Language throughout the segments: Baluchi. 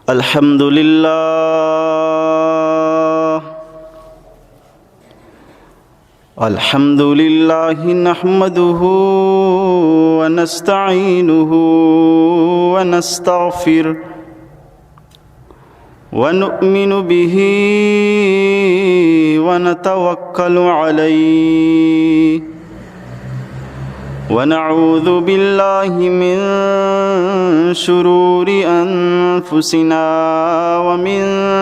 الحمد لله. الحمد لله نحمده ونستعينه ونستغفره ونؤمن به ونتوكل عليه ونعوذ بالله من شرور أنفسنا ومن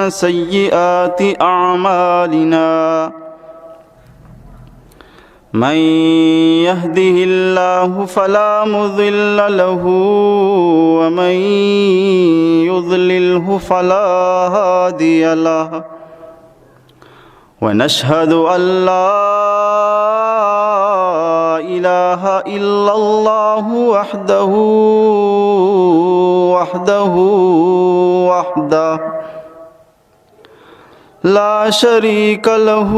سيئات أعمالنا. من يهده الله فلا مضل له ومن يضلله فلا هادي له. ونشهد أن لا إله إلا الله وحده، وحده، وحده لا شريك له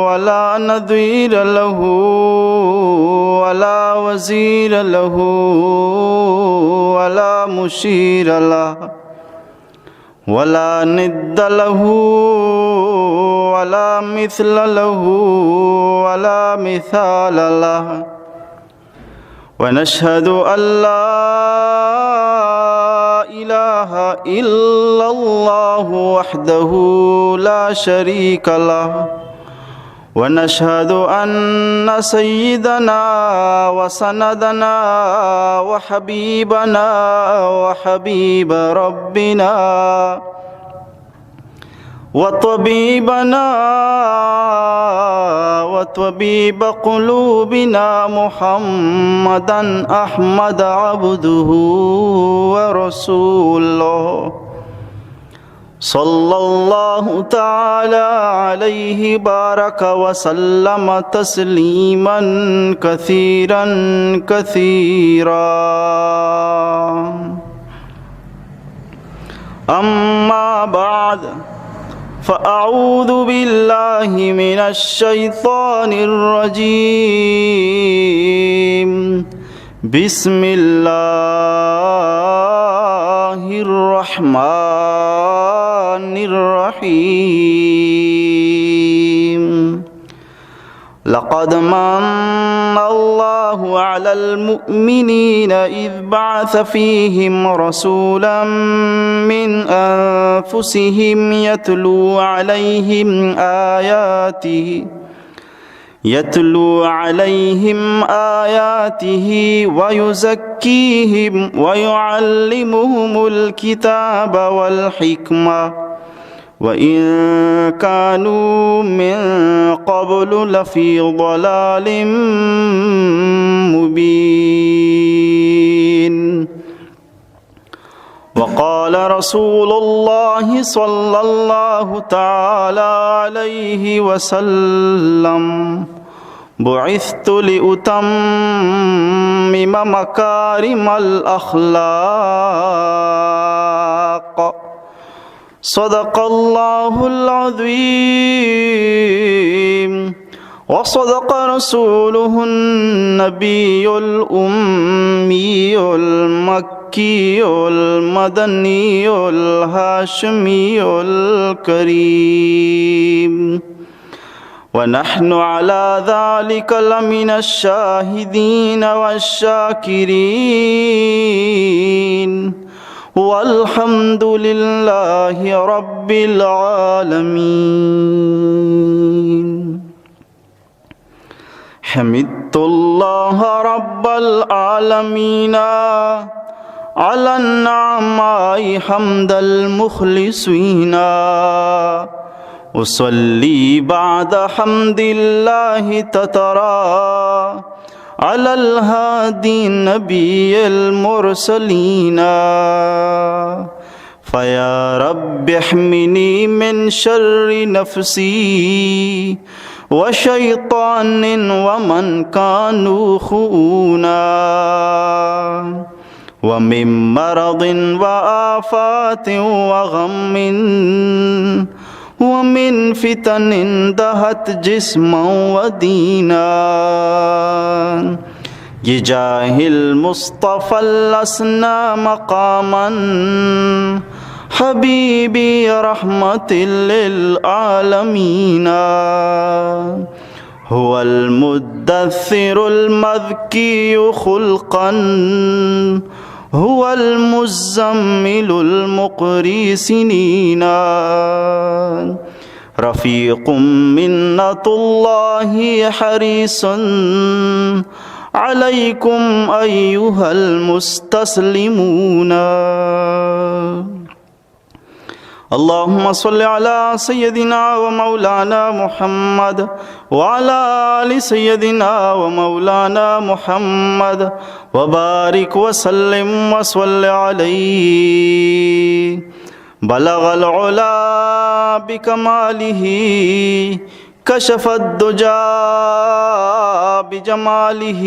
ولا نظير له ولا وزير له ولا مشير له ولا ند له ولا مثل له ولا مثال له. ونشهد أن لا إله إلا الله وحده لا شريك له. ونشهد أن سيدنا وسندنا وحبيبنا وحبيب ربنا وطبيبنا وطبيب قلوبنا محمدا أحمد عبده ورسوله، صلى الله تعالى عليه بارك وسلم تسليما كثيرا كثيرا. أما بعد، فأعوذ بالله من الشيطان الرجيم. بسم الله الرحمن الرحيم. لقد من الله على المؤمنين إذ بعث فيهم رسولا من أنفسهم يتلو عليهم آياته، يتلو عليهم آياته ويزكيهم ويعلمهم الكتاب والحكمة وإن كانوا من قبل لفي ضلال مبين. وقال رسول الله صلى الله تعالى عليه وسلم: بعثت لأتمم مكارم الأخلاق. صدق الله العظيم وصدق رسوله النبي الأمي المكي المدني الهاشمي الكريم، ونحن على ذلك لمن الشاهدين والشاكرين، والحمد لله رب العالمين. حمدت الله رب العالمين على النعماء حمد المخلصين. أصلي بعد حمد الله تترى على الهادي نبي المرسلين. فيا رب احمني من شر نفسي وشيطان ومن كانوا خؤونا، ومن مرض وآفات وغم، ومن فتن دهت جسما ودينا. بجاه المصطفى الأسنى مقاما، حبيبي رحمة للعالمين. هو المدثر المذكي خلقا، هو المزمل المقري سنينا. رفيق منة الله حريص عليكم أيها المستسلمون. اللهم صل على سيدنا ومولانا محمد وعلى آل سيدنا ومولانا محمد وبارك وسلم وصل عليه. بلغ العلا بكماله، كشف الدجى بجماله،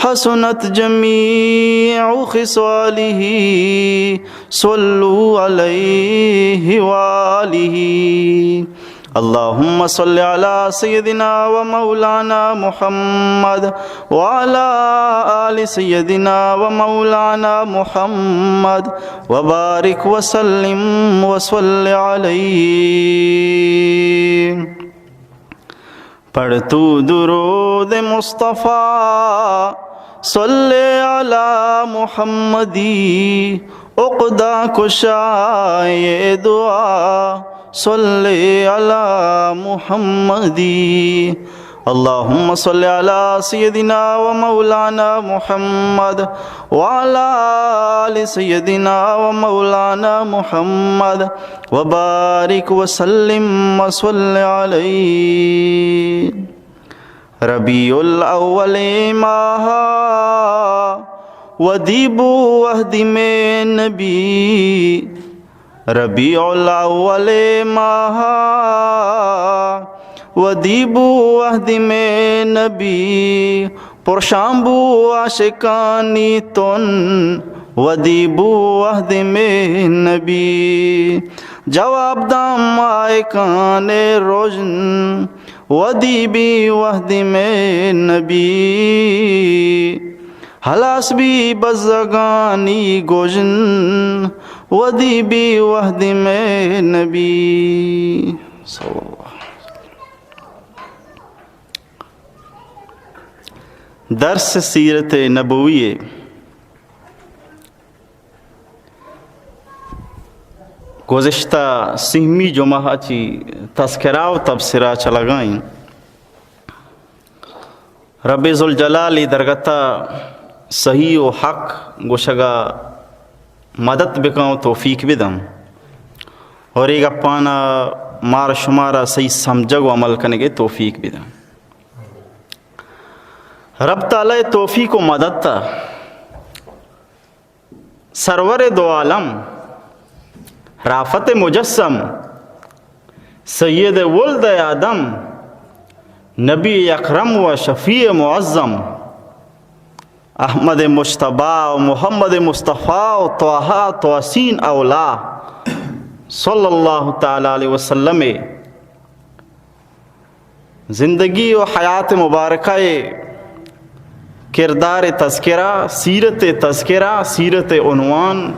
حسنت جميع خصاله، صلوا عليه وآله. اللهم صل على سيدنا ومولانا محمد وعلى آل سيدنا ومولانا محمد وبارك وسلم وصل عليه. پڑھ تو درود مصطفی، صل علی محمدی، عقدہ کشائے دعا، صل علی محمدی. اللهم صل على سيدنا ومولانا محمد وعلى آل سيدنا ومولانا محمد وبارك وسلم وصل عليه. ربيع الأول ماها، ودی بو وہدی مئے نبی. ربیع الاول ماہا، ودی بو وہدی مئے نبی. پرشان بو عاشقانی تن، ودی بو وہدی مئے نبی. جواب داں مائکان رژن، ودی بی وہدی مئے نبی. ہلاس بی بزگانی گژن، ودی بی وہدی مئے نبی. صلی اللہ. درس سیرت نبوی. گزشتہ سیمی جمعہ چی تذکرہ و تبصرہ چلگائیں. رب ذوالجلال ای درگتا صحیح و حق گوشگا مدد بکن و توفیق بدن، اور ای گپانا مار شمارا صحیح سمجھگ و عمل کنگے توفیق بدن. رب تعالی توفیق و مدد تا سرور دو عالم، رافت مجسم، سید ولد آدم، نبی اکرم و شفیع معظم، احمد مجتبی و محمد مصطفی و طه توسین اولا، صلی اللہ تعالی علیہ وسلم، زندگی و حیات مبارکہ ء کردار تذکرہ، سیرت تذکرہ، سیرت عنوان،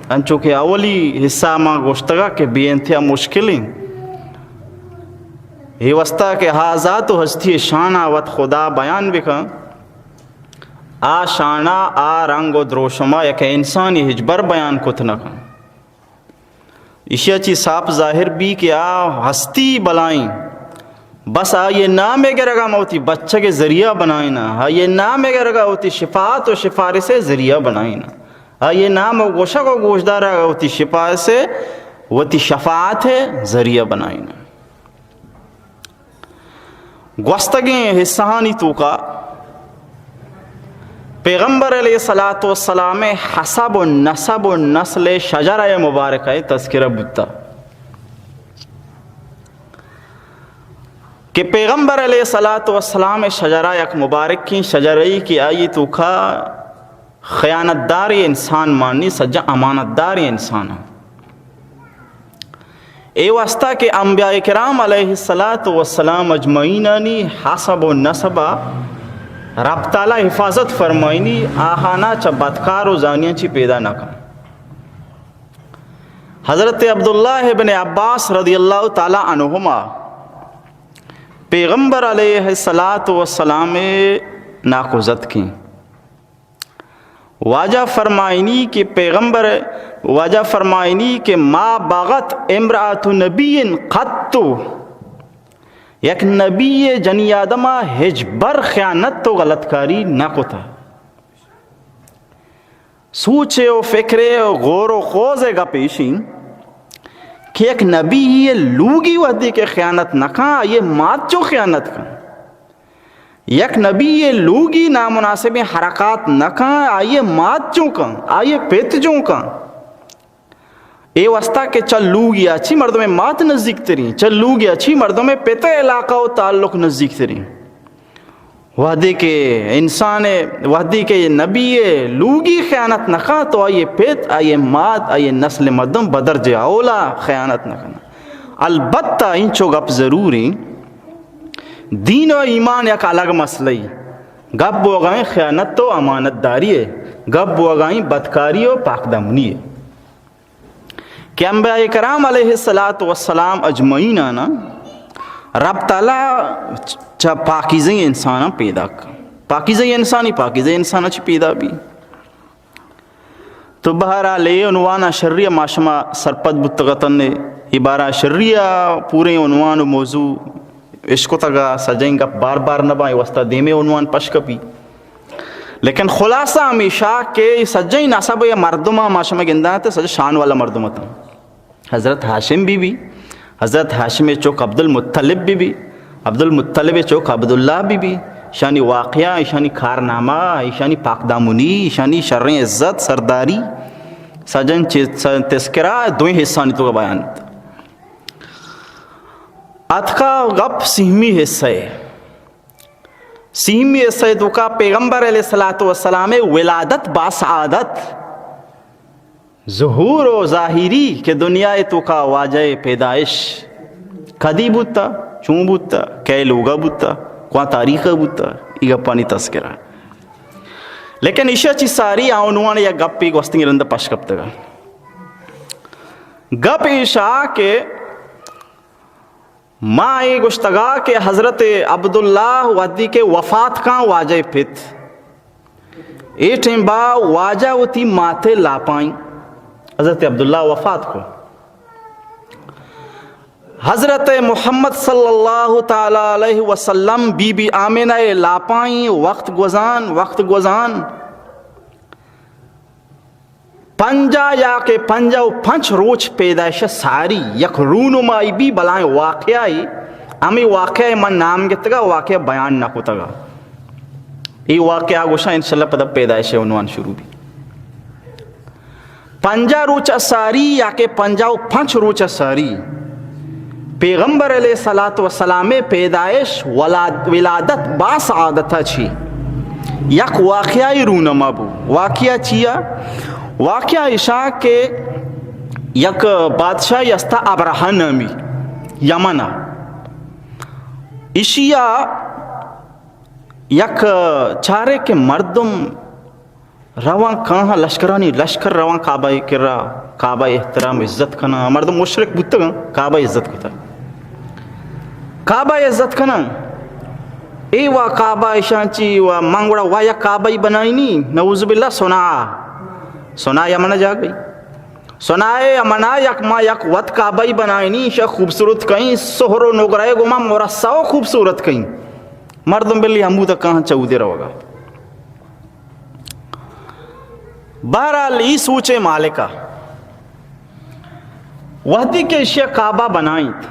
انچو کہ اولی حصہ ما گوشتگا کہ بے انتہا مشکل انت. اے واسطہ کہ ہا ذات و ہستی شان ء وت خدا بیان بکن، آ شان ء آ رنگ و دروشم ء یک انسانی ہچبر بیان کت نہ کن. ایشی ء چی صاف ظاہر بی کہ آ ہستی بلائیں، بس آئی ء نام ء گرگا ما وتی بچگ ء ذریعہ بنائیناں، آئی ء نام ء گرگا وتی شفاعت و شفارس ء ذریعہ بنائیناں، آئی ء نام و گوشگ و گوشدارگ ء وتی شفارس ء وتی شفاعت ء ذریعہ بنائیناں. گوستگیں حصہانی توکا پیغمبر علیہ الصلوۃ والسلام ء حسب و نسب و نسل ء شجرہ مبارکہ ء تذکرہ بوتا کہ پیغمبر علیہ الصلوۃ والسلام ء شجرہ یک مبارکیں شجرہ ای کہ آئی توکا خیانت داریں انسان مانی، سجا امانت داریں انسان. اے واسطہ کہ انبیاء کرام علیہ الصلوۃ والسلام اجمعینانی حسب و نسب ء رب تعالی حفاظت فرمائنی، آہانا چہ بدکار و زانیاں چی پیدا نہ کن۔ حضرت عبداللہ ابن عباس رضی اللہ تعالی عنہما پیغمبر علیہ الصلوۃ والسلام ناکوزتکیں۔ واجہ فرمائنی کہ پیغمبر، واجہ فرمائنی کہ ما بغت امرأة نبی قط، یک نبی جنی آدما ہچبر خیانت و غلطکاری نہ کتا۔ سوچے و فکرے و غور و خوضے گپ ایشیں کہ یک نبی لوگی وحدی کہ خیانت نہ کن، آئیے مات چو خیانت کن۔ یک نبی لوگی نامناسبیں حرکات نہ کن، آئیے مات چو کن، آئیے پت چو کن۔ اے واسطہ کہ چہ لوگی ءَ چی مردمے مات نزیک تریں، چہ لوگی ءَ چی مردمے پت ءِ علاقہ و تعلق نزیک تریں۔ وہدے کہ انسان، وہدے کہ نبی لوگی خیانت نہ کن تو آئیے پت، آئیے مات، آئیے نسل مردم بدرجہ اولا خیانت نہ کن۔ البتہ انچو گپ ضروریں، دین و ایمان یک الگ مسئلہ ای۔ گپ بوگائیں خیانت و امانت داری ہے، گپ بوگائیں بدکاری و پاکدامنی ہے۔ کہ انبیاء کرام علیہ الصلوۃ والسلام اجمعین آنا رب تعالی چہ پاکیزیں انساناں پیدا کن۔ پاکیزیں انسانی پاکیزیں انسان چی پیدا بی۔ تو بہرحال اے عنوان شری ما شما سرپد بوتگتن، اے بارہ شری پوریں عنوان و موضوع اشکتگا، سجیں گپ بار بار نہ باں، اے واسطہ دیمے عنوان پش کپی۔ لیکن خلاصہ ہمیشہ کہ اے سجیں نسب یا مردم ما شما گندان تے سجے شان والا مردم اتن۔ حضرت ہاشم بی بی، حضرت ہاشم چوک Abdul Muttalib be be, Abdul Muttalib Chowk Abdullah be be, ایشانی واقعہ، ایشانی کارنامہ، ایشانی پاکدامنی، ایشانی شریں عزت، سرداری، سجن چ-، س-، تذکرہ دوئیں حصانی تو بیان۔ اتکا گپ سیمی حصہ ہے۔ سیمی حصہ توکا پیغمبر علیہ الصلوۃ والسلام ولادت با سعادت، ظہور و ظاہری کہ دنیا توکا واجہ پیدائش کدی بوتا، چون بوتا، کئے لوگا بوتا، کواں تاریخ بوتا، ای گپانی تذکرہ۔ لیکن ایشا چی ساری آ عنوان یک گپی گوستگیں رند پش کپتگا۔ گپ ایشا کہ ما اے گوشتگا کہ حضرت عبداللہ وہدی کہ وفات کاں واجہ پت، اے ٹیم با واجہ وتی ماتے لاپائیں، حضرت عبداللہ وفات کو۔ حضرت محمد صلی اللہ تعالی علیہ وسلم بی بی آمنہ لاپائیں، وقت گوزان، وقت گوزان۔ پنجاہ یا کہ پنجاہ و پنچ روچ پیدائش ساری یک رونمائی بی، بلائیں واقعہ ای، ہمیں واقعہ من نام گتگا، واقعہ بیان نہ کتگا۔ اے واقعہ گوشاں انشاءاللہ پدا پیدائش عنوان شروع بی۔ پنجاہ روچ ساری یا کہ پنجاہ و پنچ روچ ساری پیغمبر علیہ الصلوۃ والسلام پیدائش ولاد-، ولادت با سعادت چی یک واقعہ رونما بو۔ واقعہ چیا؟ واقعہ اشا کہ یک بادشاہ استا ابرہہ نامی یمنا، اشیا یک چارے کہ مردم روان کاہاں لشکرانی لشکر روان کعبہ کرا، کعبہ احترام عزت کناں، مردم مشرک بوتگاں، کعبہ عزت کتا۔ کعبہ عزت کناں، اے وا کعبہ ایشاں چی وا من گڑا وا یک کعبہ بنائینی، نعوذ باللہ، صنعا، صنعا یمن جاگئی۔ صنعا یمنا یک ما یک وت کعبہ بنائینی، ایشا خوبصورت کئیں، سہر و نگرہ گوما مرصع و خوبصورت کئیں۔ مردم بلی ہمودا کاہاں چودے روگا۔ بہرحال، ای سوچے مالکا۔ وہدی کہ اشیا کعبہ بنائینت،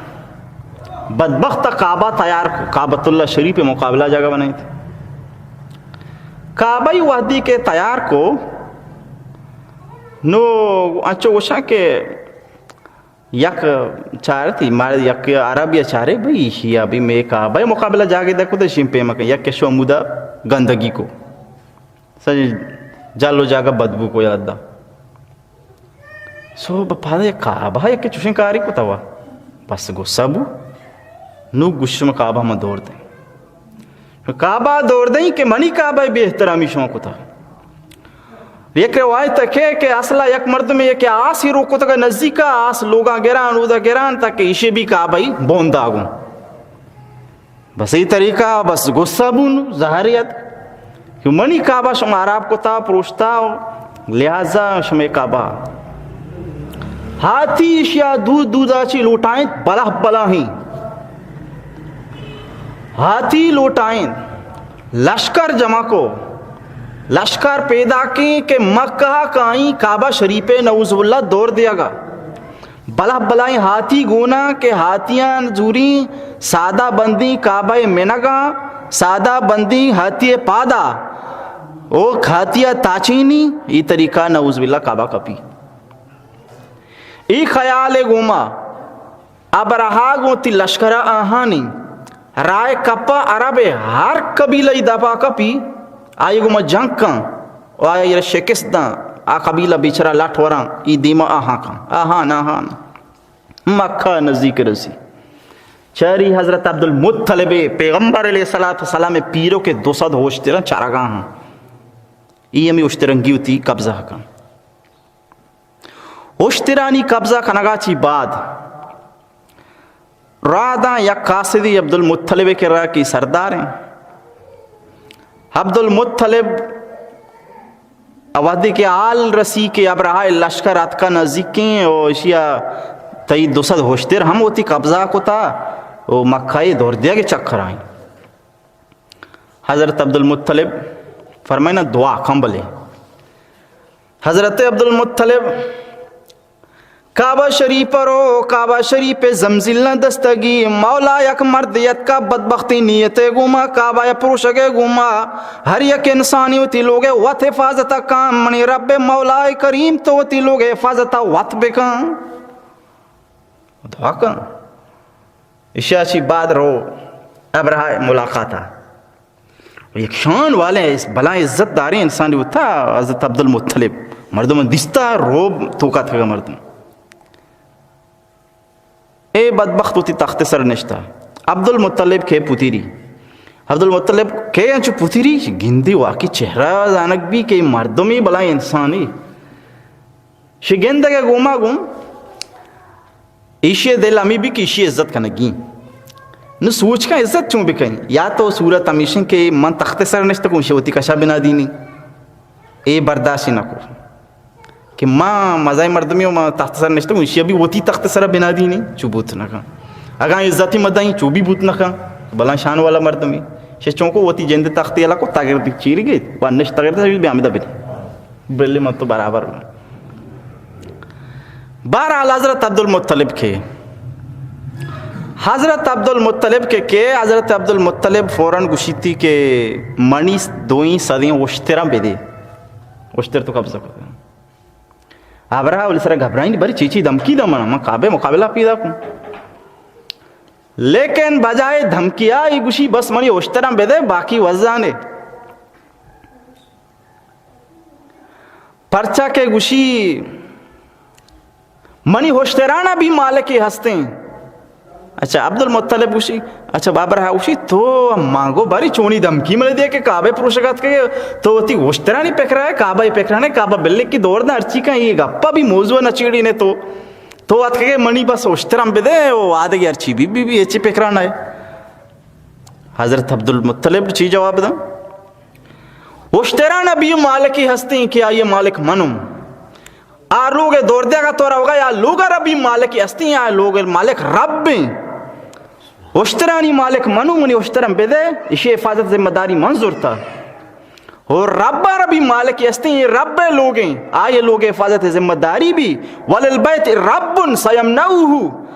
بدبخت کعبہ تیار کو، کعبۃ اللہ شریف مقابلہ جگہ بنائینت۔ کعبہ وہدی کہ تیار کو، نو انچو گوشاں کہ یک چارتی، مار یک عرب یا چارے بھئی، ایشی ابھی میں کعبہ مقابلہ جاگے دکو تو شیم پیما کن، یک کشو ہمودا گندگی کو۔ سجے جل و جاگہ بدبو کو یاد دا۔ سو بپادا یک کعبہ یک چوشیں کاری کو توا۔ بس غصہ بو۔ نو گوشم کعبہ ما دور دے۔ کعبہ دور دئیں کہ منی کعبہ بے احترامی شما کتا۔ یک روایت کہ، کہ اصلا یک مردمے کہ آسی روک کتگ نزیکا، آس لوگاں گران، اودا گران، تاکہ ایشی بھی کعبہ بوندا گوں۔ بس ای طریقہ، بس غصہ بون، ظاہر ات کہ منی کعبہ شما خراب کتا، پروشتا، لہذا شمے کعبہ۔ ہاتی اشیا دود دودا چی لوٹائیں، بلاہ بلاہیں۔ ہاتی لوٹائیں، لشکر جمع کو، لشکر پیدا کیں کہ مکہ کائیں کعبہ شریف نعوذ باللہ دور دیگا۔ بلاہ بلائیں ہاتی گونا کہ ہاتیاں زوری سادہ بندی کعبہ منگا، سادہ بندی ہاتی پادا، او ہاتیا تاچینی، ای طریقہ نعوذ باللہ کعبہ کپی۔ ای خیال گوما ابرہا گوں تی لشکر آہانی رائے کپا عرب ہر قبیلہ ای دپا کپی، آئی گوما جنگ کن و آئی را شکست داں، آ قبیلہ بیچارہ لٹ وراں، ای دیما آہاں کن، آہان، آہان۔ مکہ نزدیک رسی۔ چاری حضرت عبدالمطلب پیغمبر علیہ الصلوۃ والسلام پیرو کے دو سد ہوشترن چارگاہ ہاں۔ ای ہمی ہوشترنگی ہوتی قبضہ کن۔ اشترانی قبضہ کنگا چی بعد راداں یک قاصدی عبدالمطلب کرا کی سردار ہیں۔ عبدالمطلب وہدے کہ حال رسی کہ ابرہا لشکر اتکا نزیکیں و اشیا تئی دو سد ہوشتر ہم ہوتی قبضہ کتا و مکہ دور دیا کے چکر آئیں۔ حضرت عبدالمطلب فرمائنا دعا کن بلے۔ حضرت عبدالمطلب کعبہ شریف رو، کعبہ شریف زمزیلاں دستگی، مولا یک مرد یتکا بدبختی نیت گوما کعبہ پروشگ گوما، ہر یک انسانی وتی لوگ وت حفاظت کن، منی رب مولا کریم تو وتی لوگ حفاظت وت بکن۔ دعا کن۔ اشیا چی بعد رو ابرہا ملاقاتا۔ یک شان والے، بلائیں عزت داریں انسانی ہوتا حضرت عبدالمطلب۔ مردم دیستا روب توکا تھگا مردم۔ اے بدبخت ہوتی تخت سر نشتا۔ عبدالمطلب کے پتیری۔ عبدالمطلب کے انچو پتیری، گندی واقعی چہرہ زانگ بی کہ مردمی بلائیں انسانی۔ شی گندگ گوما گوں ایشی دل ہمی بی کہ ایشی عزت کنگی۔ نو سوچ کن عزت چون بکن؟ یا تو صورت ہمیشن کہ من تخت سر نشتگوں، ایشی وتی کشا بنا دینی۔ اے برداشت نہ کو کہ ما مزائی مردمی و ما تخت سر نشتگوں، ایشی بھی وتی تخت سر بنا دینی، چو بوت نہ کن۔ اگاں عزتی مدائیں، چو بھی بوت نہ کن۔ بلا شان والا مردمی۔ شش چونکو وتی جند تختی علاقو تاگر دی چیری گئی، با نشت تاگر دی بیا ہمدا بنی۔ بلے من تو برابر ہوں۔ بہرحال حضرت عبدالمطلب کے، حضرت عبدالمطلب کے، کے حضرت عبدالمطلب فوراً گوشیتی کہ منی دوئیں صدیں اشتراں بدے۔ اشتر تو قبضہ کتا۔ ابرہا ولی سر گھبرائیں، بری چی چی دھمکی دا منا، من کعبے مقابلہ پیدا کن۔ لیکن بجائے دھمکی آئی گوشی بس منی اشتراں بدے، باقی وزانے۔ پرچا کہ گوشی منی ہشترانا بھی مالکے ہستیں۔ اچھا، عبدالمطلب گوشی، اچھا، بابرہا گوشی، تو مانگو باری چونی دھمکی ملے دے کہ کعبہ پروشگ اتکے، تو وتی ہشترانی پکرا ہے، کعبہ پکرانے، کعبہ بلے کی دور دا ہرچی کن، یہ گپا بھی موضوع نہ چیڑی نے تو، تو اتکے منی بس ہشترم بدے، او آدگی ہرچی بھی، بھی، بھی، اچی پکرانا ہے۔ حضرت عبدالمطلب چی جواب دا؟ اشتران ابھی مالکی ہستیں کہ آئیے مالک منم۔ آ لوگ دور دیا گا تو روگا یا لوگ ربی مالکی ہستیں یا لوگ مالک رب ہیں۔ اشترانی مالک منم، منی اشترم بدے، اشی حفاظت ذمہ داری من زرتا۔ او رب ربی مالکی ہستیں، یہ رب لوگیں، آئیے لوگ حفاظت ذمہ داری بھی۔ وللبیت رب سیمنعہ۔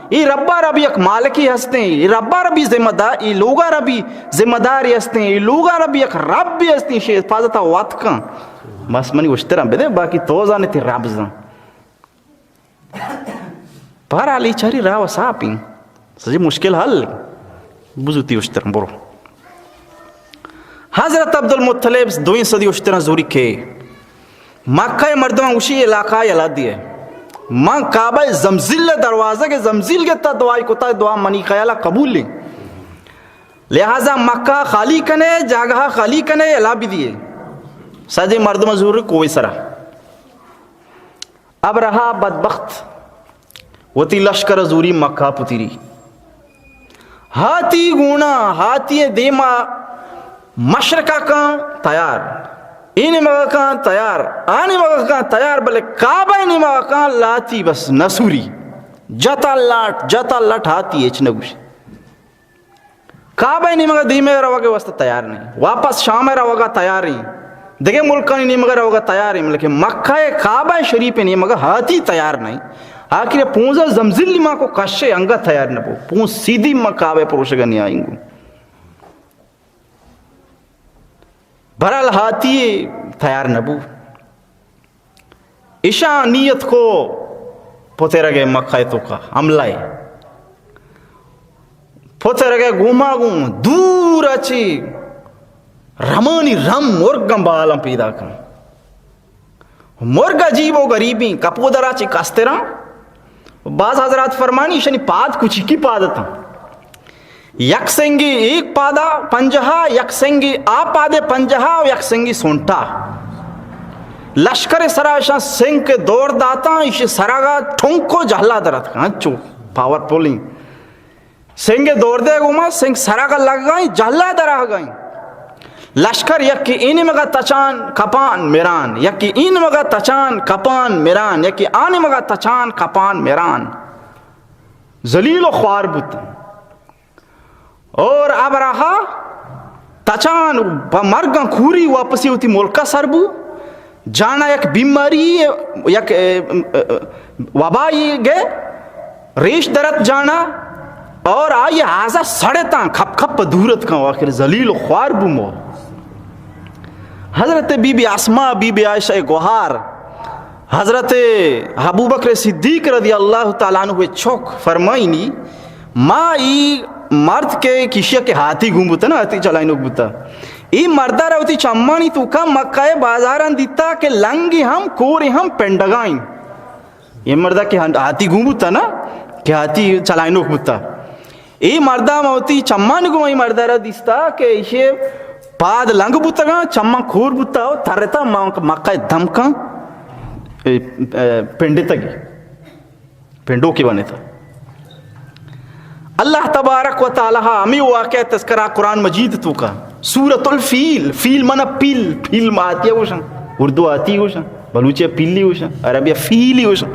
ای ربا را بھی یک مالکی ہستیں، ای ربا را بھی ذمہ دار، ای لوگا را بھی ذمہ داری ہستیں، ای لوگا را بھی یک رب بھی ہستیں، شی حفاظت وات کن۔ بس منی اشترم بدے، باقی تو زانے تی رب زن۔ بہرحال ای چاری راہ و صاف ہیں، سجی مشکل حل۔ بزوتی اشترم برو۔ حضرت عبدالمطلب دوئیں صدی اشترم زوری کے مکہ مردمان گوشی علاقہ یلا دیے۔ من کعبہ زمزیل دروازہ کے زمزیل کے تا دعائی کتا، دعا منی خیالہ قبول لی۔ لہذا مکہ خالی کنے، جاگہ خالی کنے، الا بدیے۔ سجے مردم زور کوئی سرا۔ ابرہہ بدبخت وتی لشکر زوری مکہ پتری۔ ہاتی گونا، ہاتی دیما مشرقہ کن تیار، اے نیمگا کن تیار، آ نیمگا کن تیار، بلے کعبہ نیمگا کن لاتی بس نسوری۔ جتا لٹ، جتا لٹ، ہاتی ہچ نگوش۔ کعبہ نیمگا دیمے روگے واسطہ تیار نہیں، واپس شام روگا تیار ہیں، دگہ ملکانی نیمگا روگا تیار ہیں، لیکن مکہ کعبہ شریف نیمگا ہاتی تیار نہیں۔ آخر پونزا زمزلی ما کو کشے انگا تیار نبو، پونز سیدھی ما کعبہ پروشگا نیائیں گو۔ برحال ہاتی تیار نبو۔ اشاں نیت کو پترگے مکہ توکا حملہ ء۔ پترگے گوما گوں دور ء چی رمانی رم مرگاں بالاں پیدا کن۔ مرگ عجیب و غریبیں، کپودرا چی کستراں۔ باز حضرات فرمانی، ایشانی پاد کچکی پاد اتاں۔ یک سنگی ایک پادا پنجہا، یک سنگی آ پادے پنجہا و یک سنگی سنٹا۔ لشکر سرا اشاں سنگ کے دور داتاں، ایشی سرا گا ٹھونکو جہلا درت کن، انچو پاور پولیں۔ سنگ دور دے گوما، سنگ سرا گا لگ گئیں، جہلا درا گئیں۔ لشکر یکی اینی مگا تچان کپان مران، یکی این مگا تچان کپان مران، یکی آنی مگا تچان کپان مران۔ ذلیل و خوار بوت۔ اور ابرہہ تچان پہ مرگاں کوری واپسی وتی ملکا سر بو۔ جانا یک بیماری، یک، اے، اے، وبائی گئے، ریش درت جانا، اور آئی آزا سڑتاں، کھپ کھپ دورت کن، آخر ذلیل و خوار بو مو۔ حضرت بی بی اسماء، بی بی عائشہ گوہار، حضرت ابوبکر صدیق رضی اللہ تعالی عنہ چک فرمائنی، ما ای مرد کے کشیا کے ہاتی گون بوتا نا، ہاتی چلائنوک بوتا، ای مردا را وتی چمانی توکا مکہ بازاران دیتا کہ لنگی ہم کوری ہم پنڈگائیں۔ ای مردا کہ ہاتی گون بوتا نا، کہ ہاتی چلائنوک بوتا۔ ای مردا ما وتی چمان گوں ای مردا را دیستا کہ ایشی پاد لنگ بوتگاں، چمان کور بوتا و ترتا ما مکہ دمکاں، اے، اے، پنڈتگی، پنڈوکی بنتا۔ اللہ تبارک و تعالی ہمی واقعہ تذکرہ قرآن مجید توکا۔ سورۃ الفیل، فیل منا پیل، پیل ماتیا گوشن، اردو آتی گوشن، بلوچی پیلی گوشن، عربی فیلی گوشن۔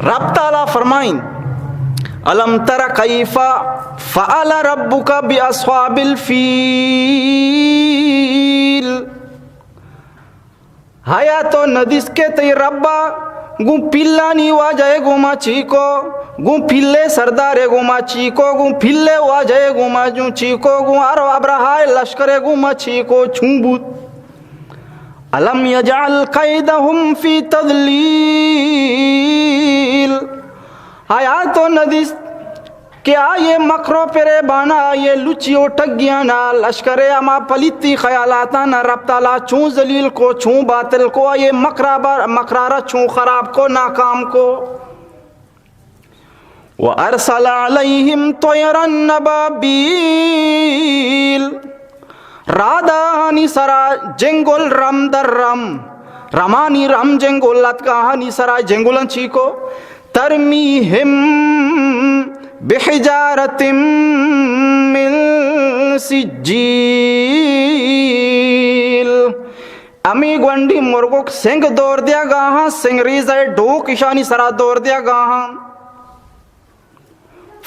رب تعالی فرمائن، الم تر کیف فعل ربک باصحاب الفیل۔ آیا تو ندیست کہ تئی ربا گوں پیلانی واجہ گوما چیکو، گوں پیلے سردارے گوما چیکو، گوں پیلے واجہ گوما جوں چیکو، گوں ہر ابرہائے لشکرے گوما چیکو چون بوت؟ الم یجعل کیدہم فی تضلیل۔ آیا تو ندیست کہ آئی مکر و پریبانا، آئی لچی و ٹگیانا، لشکر ہما پلیتی خیالاتانا رب تعالی چون ذلیل کو، چون باطل کو، آئی مکرا بر-، مکرارا چون خراب کو، ناکام کو۔ و ارسل علیہم طیرا ابابیل۔ رادا آہانی سرا جنگل رم در رم، رمانی رم جنگل اتکا آہانی سرا جنگلان چیکو، ترمیہم بحجارۃ من سجیل۔ ہمے گونڈیں مرگوک سنگ دور دیگا ہاں، سنگ ریزہ ڈوک اشانی سرا دور دیگا ہاں۔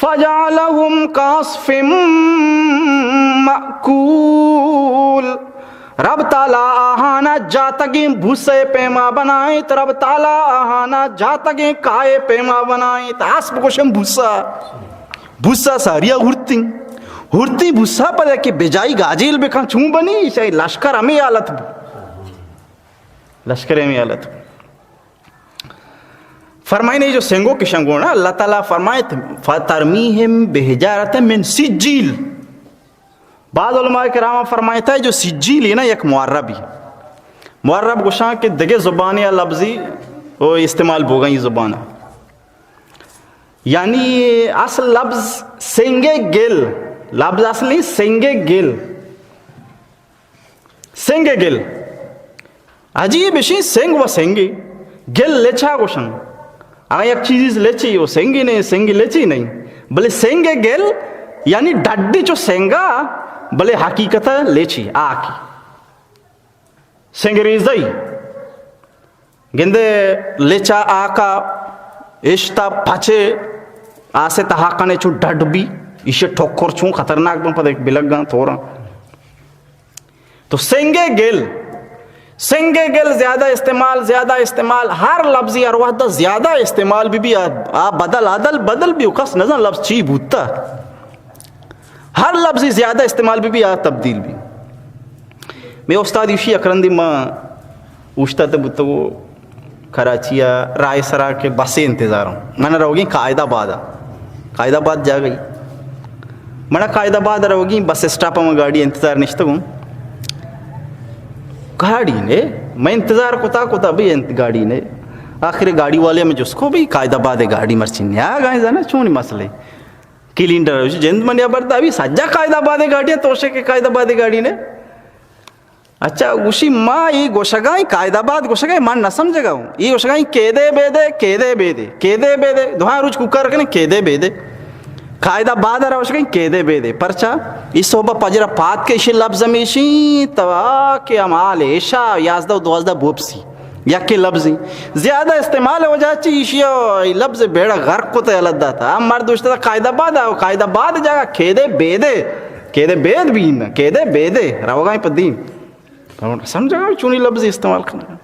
فجعلهم كعصف مأكول۔ رب تعالی آہانا جاتگیں بوسے پیما بنائیت، رب تعالی آہانا جاتگیں کائے پیما بنائیت۔ اسپ گوشن بوسا، بوسا ساریا ہورتیں، ہورتیں بوسا پر کہ بجائی گاجیل بکن چون بنی، شاہی لشکر ہمیں حالت بو، لشکر ہمیں حالت بو۔ فرمائنے جو سنگو کشن گونا، اللہ تعالی فرمائے، فترمیہم بحجارۃ من سجیل۔ بعض علماء کرام فرمائتا ہے جو سجیل ہے نا یک معربی۔ معرب گوشاں کہ دگہ زبانی لفظی او استعمال بوگا ای زبان۔ یعنی اصل لفظ سنگ گل، لبز اصلی سنگ گل۔ سنگ گل۔ عجیب اشی، سنگ و سنگی۔ گل لچا گوشن۔ اگاں یک چیزی لچی و سنگی نہیں، سنگی لچی نہیں۔ بلے سنگ گل یعنی ڈڈی چو سنگا، بلے حقیقت لچی آکی۔ سنگریزئی۔ گندے لچا آکا اشتا پچے آسے تہا کنے چو ڈڈ بی، ایشی ٹکر چون خطرناک بن پد ایک بلگاں توراں۔ تو سنگ گل، سنگ گل زیادہ استعمال، زیادہ استعمال، ہر لفظی ہر وحدہ زیادہ استعمال بی بی آ، آ بدل، عدل بدل بی و کس نزان لفظ چی بوتا۔ ہر لفظی زیادہ استعمال بی بی آ تبدیل بی۔ میں استاد یوشی اکرندی ما اوشتاتے بوتگو کراچی ء راہ سرا کہ بس انتظار ہوں۔ من روگی قائد آباد ء۔ قائد آباد جاگہی۔ من قائد آباد روگی بس اسٹاپ ء من گاڑی انتظار نشتگوں۔ گاڑی نے، میں انتظار کتا کتا بھی انت-، گاڑی نے۔ آخر گاڑی والے میں جس کو بھی قائد آباد گاڑی مرچی نیا گائیں زنا چونی مسئلے۔ کلینڈر جند من یا بردا بھی سجا قائد آباد گاڑی ہے، توشے کے قائد آباد گاڑی نے۔ اچھا، گوشی ما ای گوشگائیں، قائد آباد گوشگائیں، من نہ سمجھگا ہوں۔ ای گوشگائیں کیدے بیدے، کیدے بیدے، کیدے بیدے، دوہاں روچ کوکار کنے کیدے بیدے۔ قائد آباد را گوشگائیں کیدے بیدے۔ پرچا؟ ای صحبہ پجرا پاد کے اشی لفظ ہمیشی توا کہ ہم حال عشاء یازدہ و دوازدہ بوپسی۔ یکے لفظی زیادہ استعمال وجہ چی اشی ای لفظ بیڑا غرق کو تے الگ داتا۔ ہم مرد اشتا قائد آباد آو، قائد آباد جگہ کیدے بیدے، کیدے بید بھی نہ، کیدے بیدے، روگائیں پدیم۔ سمجھا چونی لفظ استعمال کرنا۔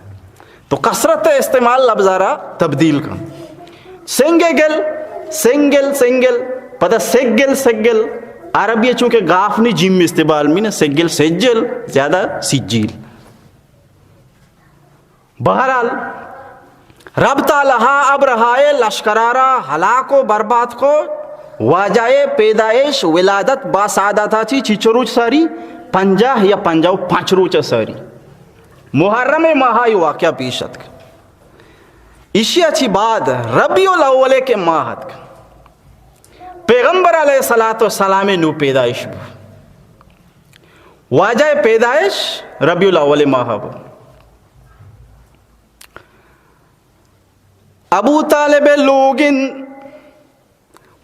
تو کثرت استعمال لفظ را تبدیل کن۔ سنگ گل، سنگل، سنگل، پدا سگل، سگل۔ عربی چونکہ گاف نی جیم استعمال می نا، سگل، سجل، زیادہ سجیل۔ بہرحال، رب تعالی ہا ابرہائے لشکرارا ہلاک و برباد کو۔ واجہ پیدائش ولادت با سعادتا چی چیچو روچ ساری؟ پنجاہ یا پنجاہ و پنچ روچ ساری۔ محرم ماہا ای واقعہ پیش اتک۔ ایشی چی بعد ربیع الاول کے ماہ اتک۔ پیغمبر علیہ الصلوۃ والسلام نو پیدائش بو۔ واجہ پیدائش ربیع الاول ماہ بو۔ ابو طالب لوگن،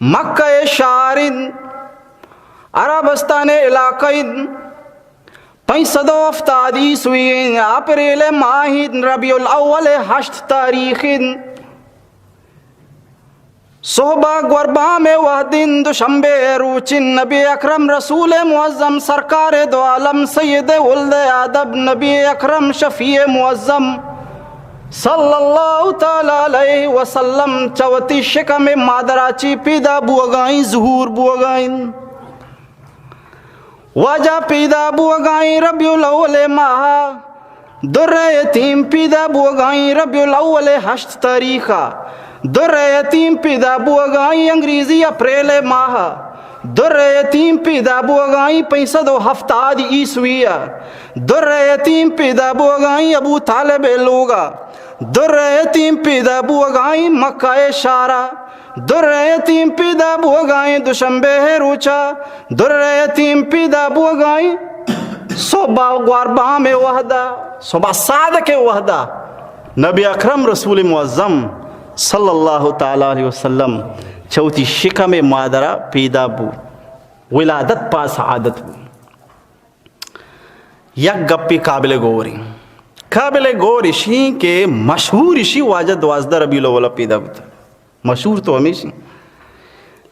مکہ شہرن، عربستان علاقہ ان، پنچ سد و ہفتاد عیسوی اپریل ماہ ان، ربیع الاول ہشت تاریخ ان۔ صحبا گوربام وہدین دوشنبے روچین نبی اکرم رسول معظم سرکار دو عالم سید ولد آدم نبی اکرم شفیع معظم صلی اللہ تعالی علیہ وسلم چوتی شکم مادرا چی پیدا بوگائیں، ظہور بوگائیں۔ واجہ پیدا بوگائیں ربیع الاول ماہ، در یتیم پیدا بوگائیں ربیع الاول ہشت تاریخا، در یتیم پیدا بوگائیں انگریزی اپریل ماہ، در یتیم پیدا بوگائیں پنچ سد و ہفتاد عیسوی، در یتیم پیدا بوگائیں ابو طالب لوگا، در یتیم پیدا بوگائیں مکہ شارا، در یتیم پیدا بوگائیں دوشنبے روچا، در یتیم پیدا بوگائیں صبح گوار بام وہدا، صبح صادق وہدا نبی اکرم رسول معظم صلی اللہ تعالی علیہ وسلم چوتی شکم مادرا پیدا بو، ولادت پا سعادت بو۔ یک گپی قابل غور ایں۔ قابل غور اشی کہ مشہور اشی واجہ دوازدہ ربیع الاول پیدا بوتا۔ مشہور تو ہمیشی۔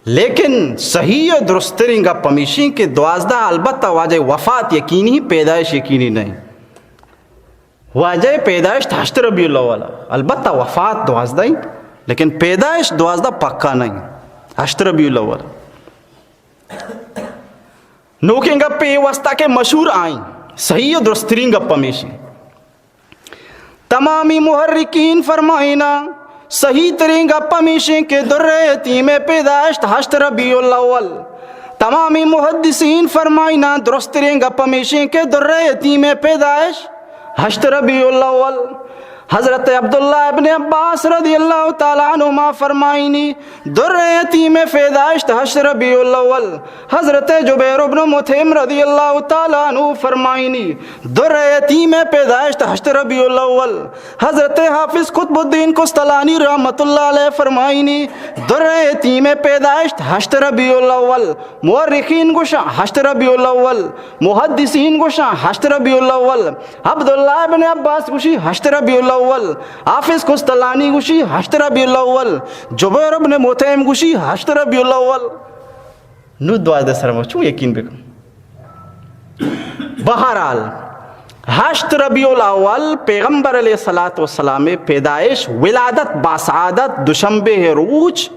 لیکن صحیح و درسترین گپ ہمیشی کہ دوازدہ البتہ واجہ وفات یقینی، پیدائش یقینی نہیں۔ واجہ پیدائش ہشت ربیع الاول، البتہ وفات دوازدہ ایں، لیکن پیدائش دوازدہ پکا نہیں، ہشت ربیع الاول۔ نوکیں گپ اے واسطہ کہ مشہور آئیں، صحیح و درسترین گپ ہمیشی۔ تمامی محرکین فرمائنا، صحیح ترین گپ ہمیشی کہ در یتیم پیدائشت ہشت ربیع الاول۔ تمامی محدثین فرمائنا، درسترین گپ ہمیشی کہ در یتیم پیدائش ہشت ربیع الاول۔ حضرت عبداللہ ابن عباس رضی اللہ تعالی عنہما فرمائنی، در یتیم پیدائشت ہشت ربیع الاول۔ حضرت جبیر ابن مطعم رضی اللہ تعالی عنہ فرمائنی، در یتیم پیدائشت ہشت ربیع الاول۔ حضرت حافظ قطب الدین قسطلانی رحمت اللہ علیہ فرمائنی، در یتیم پیدائشت ہشت ربیع الاول۔ مورخین گوشاں ہشت ربیع الاول، محدثین گوشاں ہشت ربیع الاول، عبداللہ ابن عباس گوشی ہشت ربیع الاول، حافظ قسطلانی گوشی ہشت ربیع الاول، جبیر ابن مطعم گوشی ہشت ربیع الاول۔ نو دوازدہ سر ما چون یقین بکن؟ بہرحال، ہشت ربیع الاول پیغمبر علیہ الصلوۃ والسلام پیدائش، ولادت باسعادت، دوشنبے روچ،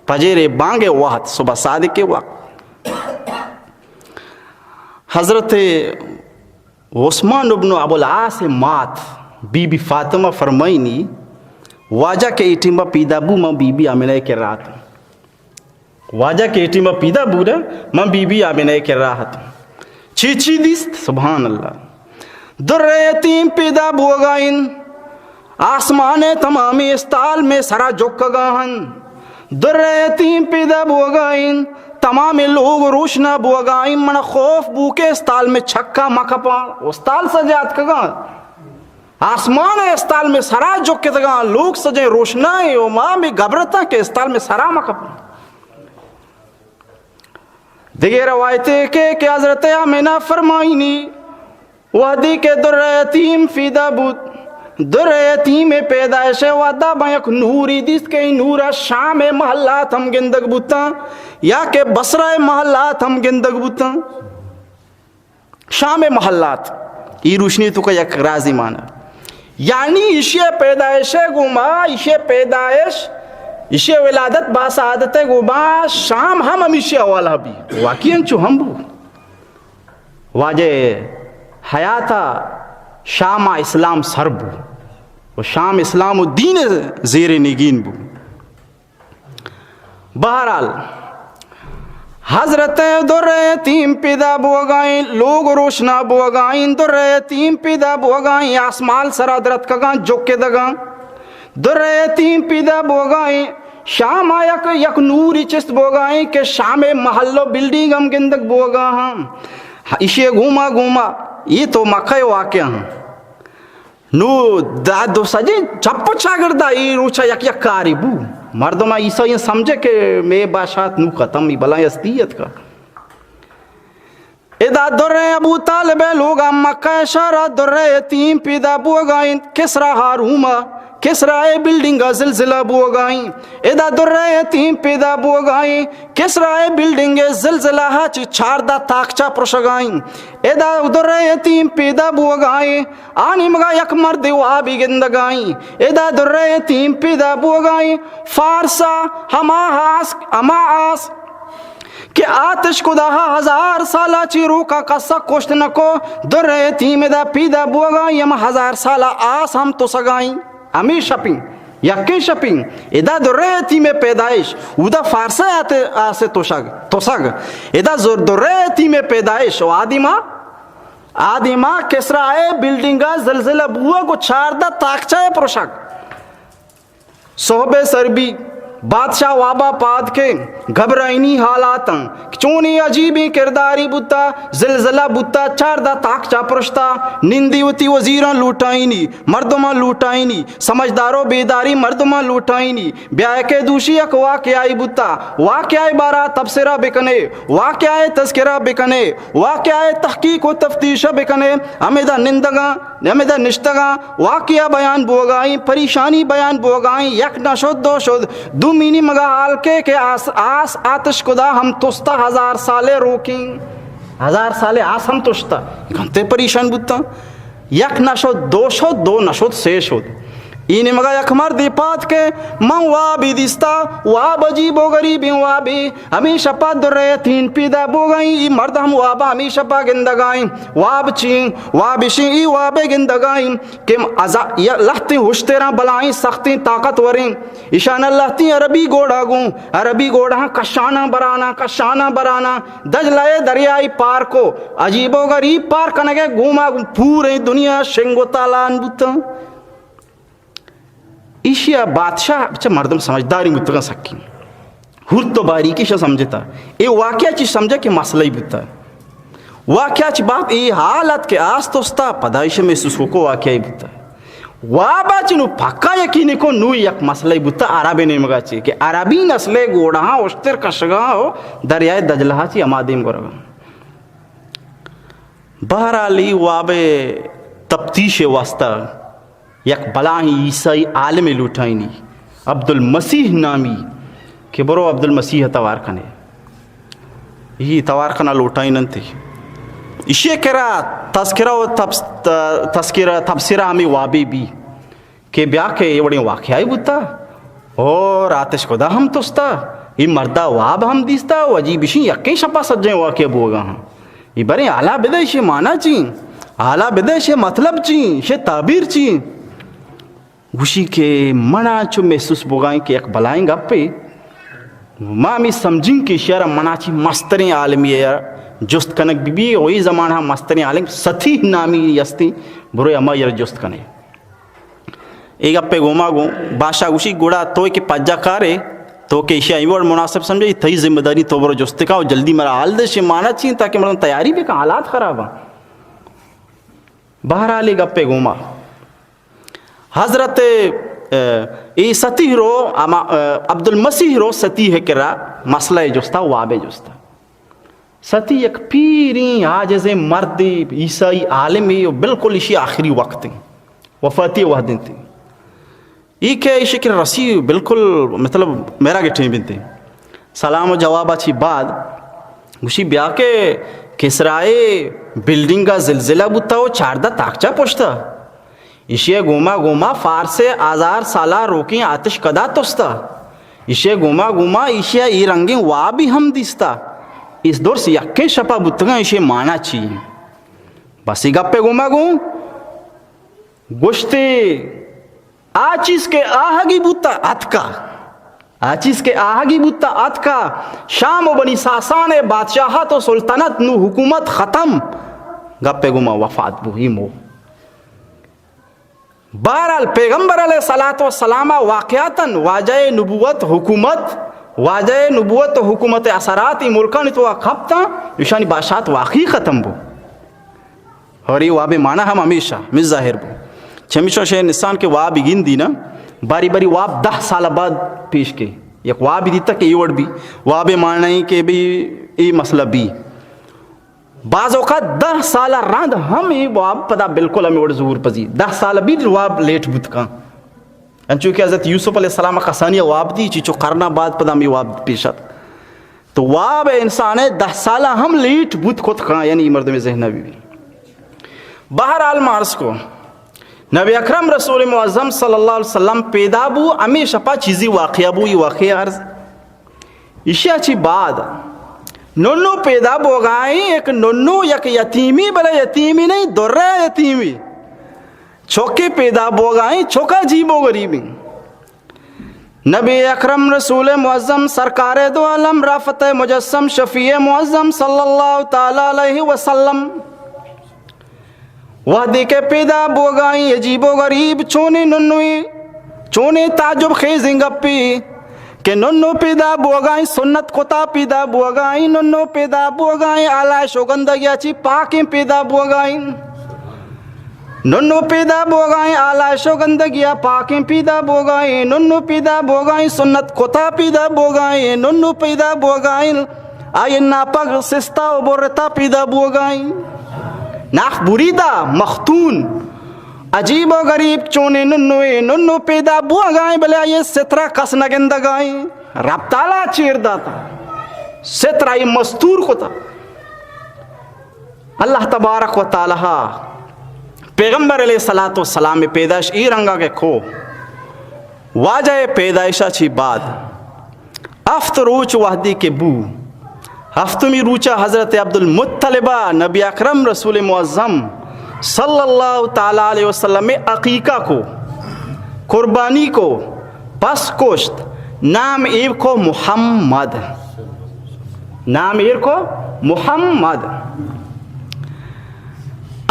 فجر بانگ وقت، صبح صادق وقت۔ حضرت عثمان ابن ابو العاص مات بی بی فاطمہ فرمائنی، واجہ کہ اے ٹیمہ پیدا بو، من بی بی آمنہ ءِ کرا اتوں۔ واجہ کہ اے ٹیمہ پیدا بو نا، من بی بی آمنہ ءِ کرا اتوں۔ چی چی دیست؟ سبحان اللہ۔ در یتیم پیدا بوگا انت، آسمان ءِ تمامیں استال مئے سرا جکگا انت۔ در یتیم پیدا بوگا انت، تمامیں لوگ روشنا بوگا انت۔ من خوف بو کہ استال مئے چکا مہ کپاں۔ استال سجا اتکگا، آسمان ءِ استال مئے سرا جکتگا، لوگ سجیں روشنا ایں و ما مئے گبرتاں کہ استال مئے سرا مہ کپاں۔ دگہ روایتے کہ، کہ حضرت آمنہ فرمائنی، وہدی کہ در یتیم پیدا بوت، در یتیم پیدائش ءِ وہدا من یک نوری دیست کہ اے نورا شام ءِ محلات ہم گندگ بوتاں یا کہ بصرہ ءِ محلات ہم گندگ بوتاں۔ شام ءِ محلات، اے روشنی توکا یک رازے مانا۔ یعنی ایشی ءِ پیدائش ءِ گوما، ایشی ءِ پیدائش، ایشی ءِ ولادت باسعادت ءِ گوما شام ہم ہمیشی ءِ حوالہ بی۔ واقعی انچو ہم بو۔ واجہ ءِ حیات ءَ شام ءَ اسلام سر بو و شام اسلام و دین ءِ زیر نگین بو۔ بہرحال، حضرت در یتیم پیدا بوگا انت، لوگ روشنا بوگا انت، در یتیم پیدا بوگا انت، آسمان سرا درتکگا انت، جکدگا انت۔ در یتیم پیدا بوگا انت، شام ءَ یک، یک نوری چست بوگا انت کہ شام ءِ محل و بلڈنگ ہم گندگ بوگا انت۔ ایشی ءِ گوما گوما، اے تو مکہ ءِ واقعہ انت۔ نو دا دو سجیں چپ و چاگردا اے روچا یک یک کارے بو۔ مردم عیسائی سمجھے کہ مئے باشات نو ختم، اے بلائیں ہستی اتکا۔ ادا در ابو طالب ءِ لوگا مکہ ءِ شہرا در یتیم پیدا بوگا انت، کسریٰ ءِ روما، کسریٰ ءِ بلڈنگا زلزلہ بوگا انت۔ ادا در یتیم پیدا بوگا انت، کسریٰ ءِ بلڈنگ ءِ زلزلہ ءَ چہ چاردہ تاکچہ پرشگا انت۔ ادا در یتیم پیدا بوگا انت، آ نیمگا یک مردے وابے گندگا انت۔ ادا در یتیم پیدا بوگا انت، فارسا ہما آس، ہما آس کہ آتش کداہا ہزار سالا چیروکا کسا کشت نکو، در یتیم ادا پیدا بوگا انت، ہما ہزار سالا آس ہم تسگا انت۔ ہمے شپیں، یکیں شپیں، ادا در یتیم ءِ پیدائش، اودا فارسا آت-، آس ءِ تشگ، تسگ۔ ادا زر-، در یتیم ءِ پیدائش، و آدیما، آدیما کسریٰ ءِ بلڈنگا زلزلہ بوگ و چاردہ تاکچہ ءِ پرشگ۔ صحب سر بی، بادشاہ وابا پاد کے، گھبرائینی حالاتاں، چونیں عجیبیں کردارے بوتا، زلزلہ بوتا، چاردہ تاکچہ پرشتا، نندی وتی وزیراں لوٹائینی، مردماں لوٹائینی، سمجھدار و بیداریں مردماں لوٹائینی، بیا کہ دوشی یک واقعہ بوتا، واقعہ بارا تبصرہ بکنے، واقعہ تذکرہ بکنے، واقعہ تحقیق و تفتیش بکنے، ہمیدا نندگاں، ہمیدا نشتگاں، واقعہ بیان بوگائیں، پریشانی بیان بوگائیں، یک نہ شد، دو شد، دومی نیمگا حال کے کہ آس، آس آتش کدا ہم تستا ہزار سالے روکیں، ہزار سالے آس ہم تشتا، گنتے پریشان بوتاں۔ یک نہ شد، دو شد، دو نہ شد، سے شد۔ ای نیمگا یک مردے پاد کے، من وابی دیستا، واب عجیب و غریبیں وابے۔ ہمے شپا در یتیم پیدا بوگائیں، ای مرد ہم وابا ہمے شپا گندگائیں۔ واب چین، واب اشیں، ای وابے گندگائیں کہ ازا-، یا لہتیں ہشتراں بلائیں سختیں طاقتوریں۔ ایشان لہتیں عربی گوڑا گوں، عربی گوڑا کشاناں براناں، کشاناں براناں۔ دجلہ ءِ دریائی پار کو، عجیب و غریب پار کنگ ءِ گوما پوریں دنیا شنگ و تالان بوتاں۔ ایشی ءَ بادشاہ چہ مردم سمجھداریں بوتگاں سکیں۔ ہورت و باریکی شہ سمجھتا۔ اے واقعہ چی سمجھا کہ مسئلہ ہی بوتا۔ واقعہ چی بات اے حالت کہ آس توستا، پدا ایشی محسوس کو کو واقعہ ہی بوتا۔ وابا چی نو پکا یقین کو نو یک مسئلہ ہی بوتا عرب نیمگا چی کہ عربی نسل گوڑا ہاں اشتر کشگا ہو دریائے دجلہ چی ہما دیم گرگا۔ بہرحال ای واب تفتیش واسطہ یک بلاہیں عیسائی عالمے لوٹائینی، عبدالمسیح نامی، کہ برو عبدالمسیح ءَ توار کنے۔ ای توار کنا لوٹائیننتے۔ ایشی کرا تذکرہ و تبس-، ت-، تذکرہ، تبصرہ ہمیں وابے بی کہ بیا کہ اے وڑیں واقعہ بوتا اور آتش خدا ہم توستا، ای مردا واب ہم دیستا و عجیب اشی یکیں شپا سجیں واقعہ بوگا ہاں۔ ای بریں حالا بدے شے معنی چی؟ حالا بدے شے مطلب چی؟ شے تعبیر چی؟ گوشی کہ منا چو محسوس بوگائیں کہ یک بلائیں گپے، ما ہمیں سمجھیں کہ شہر منا چی مستریں عالمی ہے جست کنگ بی بی، وہی زمانہ مستریں عالم ستی نامی ہستی، برو ہما یر جست کنے۔ اے گپے گوما گوں بادشاہ گوشی، گڑا تو کہ پجا کارے، تو کہ ایشی ای وڑ مناسب سمجھے، تئی ذمہ داری، تو برو جست کا و جلدی مرا حال دے شے مانا چین تاکہ مردم تیاری بکن، حالات خراب ہیں۔ بہرحال اے گپے گوما حضرت، اے، اے ستیح رو، اما، اے، عبدالمسیح رو ستیح کرا مسئلہ جستا، وابے جستا۔ ستی یک پیریں عاجزیں مردے، عیسائی عالمے و بالکل ایشی آخری وقت ہیں، وفاتی وحد انت۔ ای کہ ایشی کہ رسی بالکل مطلب میرا گٹیں بنتے۔ سلام و جواب چی بعد گوشی بیا کہ کسرائے بلڈنگ کا زلزلہ بوتا و چاردہ تاکچہ پشتا۔ ایشی گوما گوما فارس ہزار سالہ روکیں آتش کدا توستا۔ ایشی گوما گوما ایشی ای رنگیں وابی ہم دیستا۔ اس درس یکیں شپا بوتگاں، ایشی مانا چی؟ بس ای گپے گوما گوں گوشتے، آ چیز کہ آہگی بوتا اتکا، آ چیز کہ آہگی بوتا اتکا، شام و بنی ساسان بادشاہت و سلطنت نو حکومت ختم، گپے گوما وفات بو ہی مو۔ بہرحال پیغمبر علیہ الصلوۃ والسلام واقعتاً واجہ نبوت حکومت، واجہ نبوت و حکومت اثرات ای ملکانی تو کھپتاں، ایشانی بادشاہت واقعی ختم بو۔ اور یہ واب معنی ہم ہمیشہ مز ظاہر بو۔ چمیشو شے انسان کے واب گندی نا، باری باری واب دہ سال بعد پیش کے۔ یک واب دیتا کہ یہ وڑ بھی واب معنی کہ بھی یہ مسئلہ بھی۔ بعض اوقات دہ سال رند ہم یہ واب پدا بالکل ہمیں وڑ ظہور پذیر۔ دہ سال بھی واب لیٹ بوت کان۔ انچو کہ حضرت یوسف علیہ السلام کسانی واب دی، چی چو کرنا بعد پدا ہمیں واب پیش آت۔ تو واب انسان ہے دہ سال ہم لیٹ بوت کت کان، یعنی مردم ذہن بھی۔ بہرحال ما عرض کو، نبی اکرم رسول معظم صلی اللہ علیہ وسلم پیدا بو، ہمیں شپا چیزی واقعہ بو، یہ واقعہ عرض۔ ایشی چی بعد ننو پیدا بوگائیں، ایک ننو یک یتیمی، بلے یتیمی نہیں، درہ یتیمی۔ چوکے پیدا بوگائیں، چوکا جیب و غریبیں۔ نبی اکرم رسول معظم سرکار دو عالم رافت مجسم شفیع معظم صلی اللہ تعالی علیہ وسلم وہدے کہ پیدا بوگائیں عجیب و غریب چونیں ننوی، چونیں تعجب خیزیں گپی کہ ننو پیدا بوگائیں سنت کتا پیدا بوگائیں، ننو پیدا بوگائیں آلائش و گندگیا چی پاکیں پیدا بوگائیں۔ ننو پیدا بوگائیں آلائش و گندگیا پاکیں پیدا بوگائیں، ننو پیدا بوگائیں سنت کتا پیدا بوگائیں، ننو پیدا بوگائیں آئی ناپگ سستا و برتا پیدا بوگائیں۔ ناخ بریدا مختون عجیب و غریب چونیں ننوے، ننو پیدا بوگائیں بلے آئی سترا کس نہ گندگائیں۔ رب تعالی چیر داتا، سترا ای مستور کتا۔ اللہ تبارک و تعالی پیغمبر علیہ الصلوۃ والسلام پیدائش ای رنگا کہ کو واجہ پیدائشا چی بعد ہفت روچ وہدی کہ بو، ہفتمی روچا حضرت عبدالمطلبہ نبی اکرم رسول معظم صلی اللہ تعالی علیہ وسلم عقیقہ کو، قربانی کو، پس کشت، نام ایب کو محمد۔ نام ایر کو محمد۔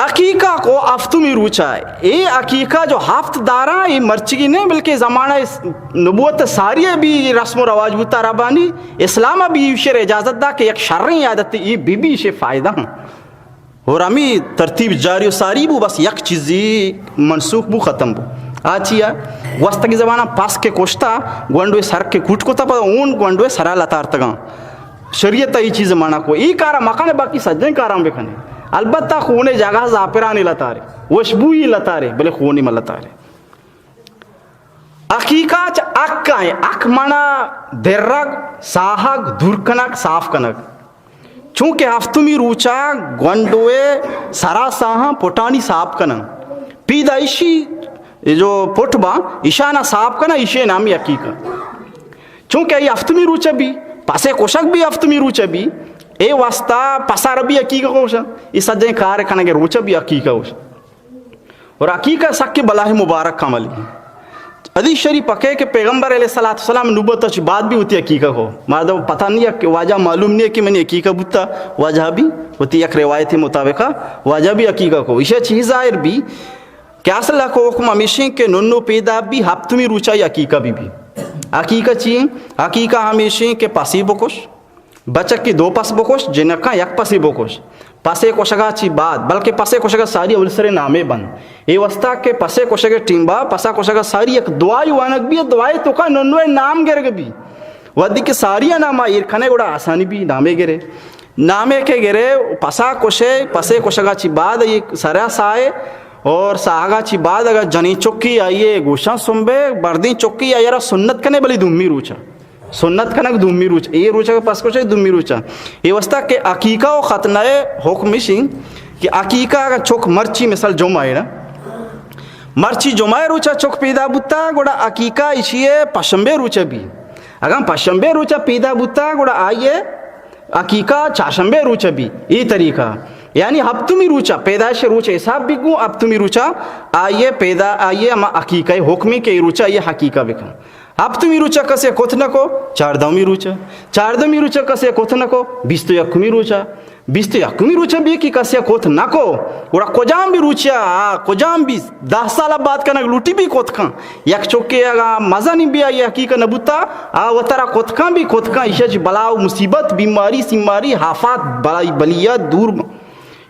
عقیقہ کو ہفتمی روچا ہے۔ اے عقیقہ جو ہفت داراں، اے مرچگی نہیں، بلکہ زمانہ اس نبوت ساری بھی رسم و رواج بوتا عربانی، اسلام بھی ایشی اجازت دا کہ یک شریں عادت اے بی بی ایشی فائدہ ہاں۔ اور ہمیں ترتیب جاری و ساری بو، بس یک چیزی منسوخ بو، ختم بو۔ آ چیا؟ وستگی زمانہ پس کے کشتا، گونڈوے سر کے کوٹ کتا، پدا اون گونڈوے سرا لتارتگاں۔ شریعت ای چیز منع کو۔ ای کارا مکنے، باقی سجیں کاراں بکنے۔ البتہ خونے جگہ زعفرانی لتارے، وشبوئی لتارے، بلے خونے ملتارے۔ عقیقہ چہ اک آئے، اک منا درگ، ساہگ، دور کنگ، صاف کنگ۔ چونکہ ہفتمی روچا گونڈوے سرا ساہاں پٹانی صاف کنن۔ پیدا ایشی جو پٹ باں، ایشانا صاف کنن، ایشی نامی عقیقہ۔ چونکہ ای ہفتمی روچ بی، پسے کشگ بی ہفتمی روچ بی، اے واسطہ پسا ربی عقیقہ کوشن، ای سجیں کار کنگے روچ بی عقیقہ کوشن۔ اور عقیقہ سکے بلاہ مبارک عملی۔ حدیث شریف پکے کہ پیغمبر علیہ الصلوۃ والسلام نبوت چ بعد بھی ہوتی عقیقہ کو۔ مردم پتہ نہیں کہ واجہ معلوم نہیں کہ منی عقیقہ بوتا، واجہ بھی ہوتی یک روایت مطابق واجہ بھی عقیقہ کو۔ ایشی چیز ظاہر بھی کہ اصل کو حکم ہمیشیں کہ ننو پیدا بھی ہفتمی روچا عقیقہ بھی بھی۔ عقیقہ چی؟ عقیقہ ہمیشیں کہ پسی بکش، بچکی دو پس بکش، جنکاں یک پسے بکش۔ پسے کشگا چی بعد، بلکہ پسے کشگا ساری اول سرے نامے بند۔ اے واسطہ کہ پسے کشگ ٹیمبا، پسا کشگا ساری یک دعائی وانگ بی، دعائے توکا ننوے نام گرگ بی۔ ودی کہ ساری ناما ایر کنے گڑا آسانی بی، نامے گرے۔ نامے کے گرے، پسا کشے، پسے کشگا چی بعد یہ سرا سائے، اور ساہگا چی بعد اگر جنی چکی آئیے گوشاں سنبے، بردیں چکی آئیے را سنت کنے بلی دومی روچا۔ سنت کنگ دومی روچ، اے روچ اگر پس کشے دومی روچا۔ اے واسطہ کہ عقیقہ و ختنہ حکم اشی کہ عقیقہ اگر چک مرچی مثال جمعہ ہے نا، مرچی جمعہ روچا چک پیدا بوتا، گڑا عقیقہ اشی پشنبے روچا بھی۔ اگر پشنبے روچا پیدا بوتا، گڑا آئیے عقیقہ چاشنبے روچا بھی۔ اے طریقہ یعنی ہپتمی روچا، پیدائش روچ حساب بھی گوں، ہپتمی روچا آئیے پیدا، آئیے ہما عقیقہ حکمی کہ اے روچا یہ عقیقہ بکن۔ ہپتمی روچا کسے کت نہ کو، چاردہمی روچا، چاردہمی روچا کسے کت نہ کو، بیست و یکمی روچا، بیست و یکمی روچا بھی کہ کسے کت نہ کو، گڑا کجام بھی روچا، آ، کجام بھی دہ سال بعد کنگ لوٹی بھی کت کن۔ یک چکے اگا مزنی بھی آئی عقیقہ نہ بوتا، آ وترا کت کن بھی کت کن، ایشا چی بلا و مصیبت، بیماری، سیماری، آفات، بلائی، بلیات دور ب-،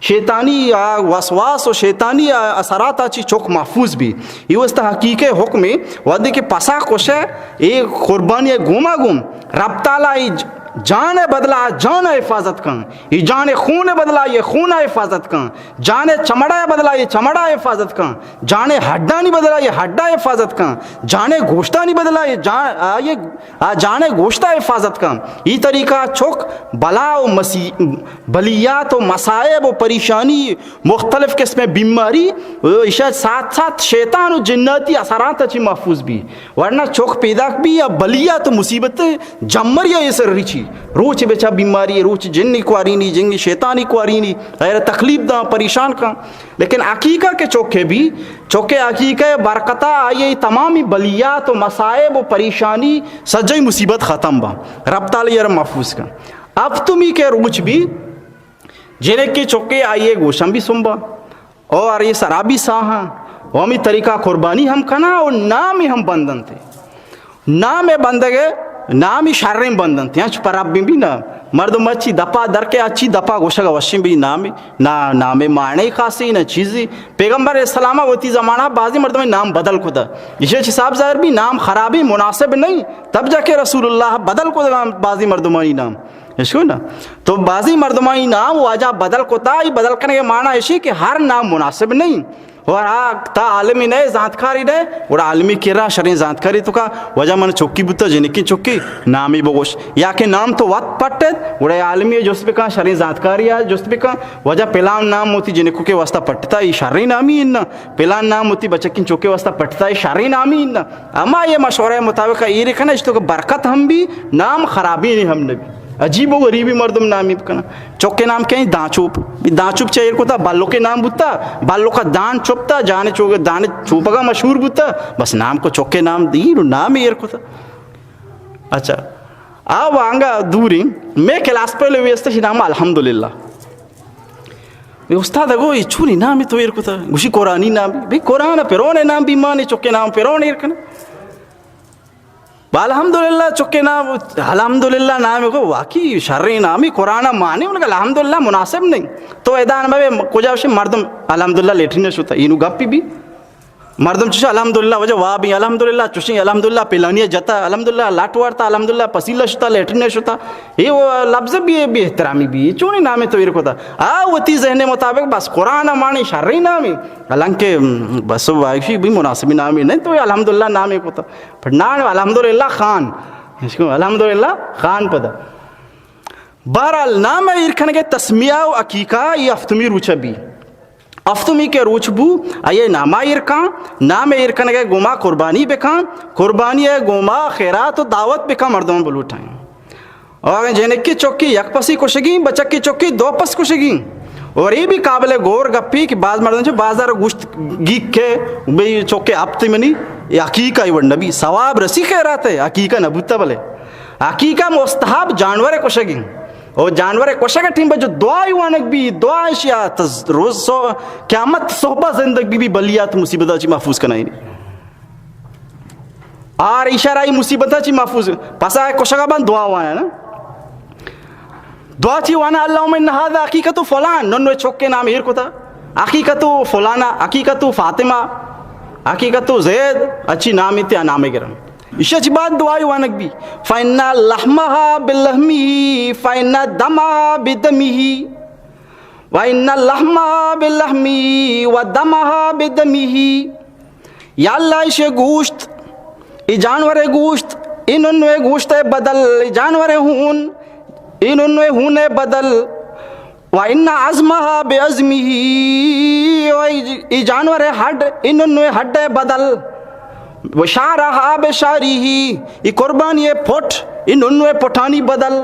شیطانی آ وسواس و شیطانی آ اثرات آ چی چک محفوظ بی۔ یہ واسطہ حقیقی حکم ہے، وہدے کہ پسا کشے، اے قربانی گوما گوم، رب تعالی ای ج-، جان بدلا جان حفاظت کن، ای جان خون بدلا یہ خون حفاظت کن، جان چمڑا بدلا یہ چمڑا حفاظت کن، جان ہڈانی بدلا یہ ہڈا حفاظت کن، جان گوشتانی بدلا یہ جان، آ، یہ آ جان ء گوشت ء حفاظت کن۔ ای طریقہ چک بلا و مسی-، بلیات و مصائب و پریشانی، مختلف قسم بیماری، ایشا ساتھ ساتھ شیطان و جناتی اثرات چی محفوظ بی۔ ورنہ چک پیداک بی یا بلیات و مصیبت جمر یا یہ سر ریچی۔ روچ بچا بیماری، روچ جن کوارینی، جن شیطانی کوارینی، غیر تکلیف داں، پریشان کن۔ لیکن عقیقہ کے چوکے بھی، چوکے عقیقہ برکتا آئی تمامی بلیات و مصائب و پریشانی، سجئی مصیبت ختم با۔ رب تعالی یہ محفوظ کن۔ ہفتمی کے روچ بھی جنکے چوکے آئیے گوشم بھی سنبا، اور یہ سرابی ساہاں، و ہمی طریقہ قربانی ہم کنا، اور نام ہم بندن تھے۔ نام ء بندگ ء نامی شریں بندنت، انچ پر رب بی نا۔ مردم اچی دپا در کے اچی دپا گوشگ وشیں بی نامی، نا نام معنی خاصی نہ چیزی۔ پیغمبر اسلام وتی زمانہ بازی مردم نام بدل کتا۔ ایشی چی صاحب ظاہر بی نام خرابی مناسب نہیں۔ تب جا کے رسول اللہ بدل کتا بعضی مردمانی نام۔ اشکو نا؟ تو بعضی مردمانی نام واجہ بدل کتا، ای بدل کرنے کے معنی ایشی کہ ہر نام مناسب نہیں۔ اور آ تا عالمی نئے، زانتکاری نئے، گڑا عالمی کرا شریں زانتکاری تو کا وجہ من چکی بوتا، جنکی چکی نامی بگوش، یا کہ نام تو وت پٹت، گڑا عالمی جست بکن، شریں زانتکاری آ جست بکن، وجہ پلان نام ہوتی جنکو کے واسطہ پٹتا، ای شریں نامی ان، پلان نام ہوتی بچکین چوکے واسطہ پٹتا، ای شریں نامی ان۔ اما یہ مشورہ مطابق ایر کنا، اشتو کہ برکت ہم بھی، نام خرابی نہیں ہم نبی۔ عجیب و غریبی مردم نامی بکنا۔ چوکے نام کہیں دانچوپ۔ دانچوپ چہ ایر کتا، بلوکے نام بوتا، بلوکا دان چوپتا، جانے چوک، دانے چوپگا مشہور بوتا، بس نام کو چوکے نام دی، نو نام ایر کتا۔ اچھا، آ وانگا دوریں، میں کلاس پہلے ویستا شی نام الحمدللہ۔ بے استاد گو، اے چونی نامے تو ایر کتا؟ گوشی، قرآنی نامے۔ بے قرآن پرون نام بی، مانے چکے نام پرون ایر کن۔ با الحمدللہ چکے نام، الحمدللہ نامے گو، واقعی شریں نامے، قرآن مانے، انگا الحمدللہ مناسب نہیں۔ تو ادا نہ بے، کجا شے مردم الحمدللہ لیٹرین شتا، اینو گپی بی۔ مردم چوش الحمدللہ وجہ وابی، الحمدللہ چوشیں، الحمدللہ پلانی جتا، الحمدللہ لاٹ وارتا، الحمدللہ پسیلہ شتا، لیٹرین شتا۔ اے وہ لفظ بی، بے احترامی بی، چونی نامے تو ایر کتا؟ آ وتی ذہن مطابق بس قرآن مانے شریں نامے، حالانکہ، م، بس واقعی بی مناسبی نامے نہیں، تو الحمدللہ نامے کتا۔ پر نام الحمدللہ خان، الحمدللہ خان پدا۔ بہرحال، نام ایر کنگے تسمیہ و عقیقہ، اے ہفتمی روچ بی۔ ہفتمی کہ روچ بو، آئی نام ایر کن، نام ایر کنگے گوما قربانی بکن، قربانی گوما خیرات و دعوت بکن، مردم بلوٹائیں۔ اور جنکی چکی یک پسی کشگی، بچکی چکی دو پس کشگی۔ اور اے بی قابل غور گپی کہ بعض مردم چہ بازار گوشت گیک کے بی چکے ہفت منی، اے عقیقہ ای وڑ نبی، ثواب رسی خیرات ہے، عقیقہ نبوتا بلے۔ عقیقہ مستحب جانور کشگی۔ او جانور کشگ ٹیم بجو دعائی وانگ بی، دعا اشیا تز-، روز سو-، قیامت صحبہ زندگ بی، بی بلیات مصیبت چی محفوظ کنائی۔ آر اشارہ ای مصیبت چی محفوظ۔ پسا کشگا بان دعا وانا نا۔ دعا چی وانا، اللهم ان هذا عقیقۃ فلان، ننو چکے نام ایر کتا۔ عقیقۃ فلانا، عقیقۃ فاطمہ، عقیقۃ زید، اچی نام تے نام گرن۔ ایشی چی بعد دعائی وانگ بی، فإن لحمها بلحمه، فإن دمها بدمه، وإن لحمها بلحمه ودمها بدمه۔ یا اللہ، ایشی گوشت، ای جانور گوشت، ای ننوے گوشت بدل، ای جانور ہون، ای ننوے ہون بدل۔ وإن عظمها بعظمه، و ای، ای جانور ہڈ، ای ننوے ہڈ بدل۔ وشعرها بشعره، ای قربانی پٹ، ای ننوے پٹانی بدل۔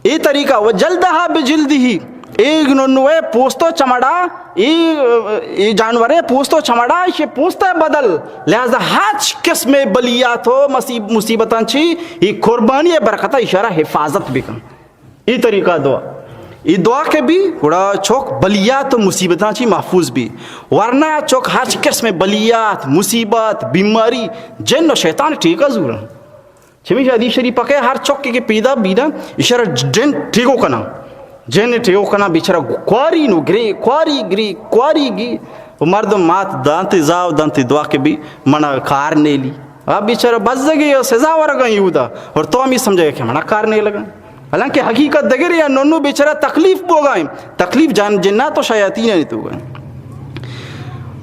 اے طریقہ، وجلدها بجلده، اے ننوے پوست و چمڑا، اے، اے جانورے پوست و چمڑا، ایشی پوست بدل۔ لہذا ہچ قسم بلیات و مصیب-، مصیبتاں چی اے قربانی برکت ایشارا حفاظت بکن۔ اے طریقہ دعا۔ اے دعا کہ بی، گڑا چوک بلیات و مصیبتاں چی محفوظ بی۔ ورنہ چوک ہچ قسم بلیات، مصیبت، بیماری، جن و شیطان ٹھیکہ زورن۔ چمیشا حدیث شریف پاکے ہر چکے کہ پیدا بینا، ایشرا جن ٹیگو کنا۔ جن ٹیگو کنا، بیچارہ کواری نو گری، کواری گری، کواری گی۔ و مردم مات دانتے زاو دانتے دعا کہ بی منا کار نیلی۔ آ بیچارہ بزگی و سزا ورگا یودا۔ اور تو ہمی سمجھے کہ منا کار نہیں لگا۔ حالانکہ حقیقت دگرے یا ننو بیچارہ تکلیف بوگائیں۔ تکلیف جان جنات و شیاطین تو گائیں۔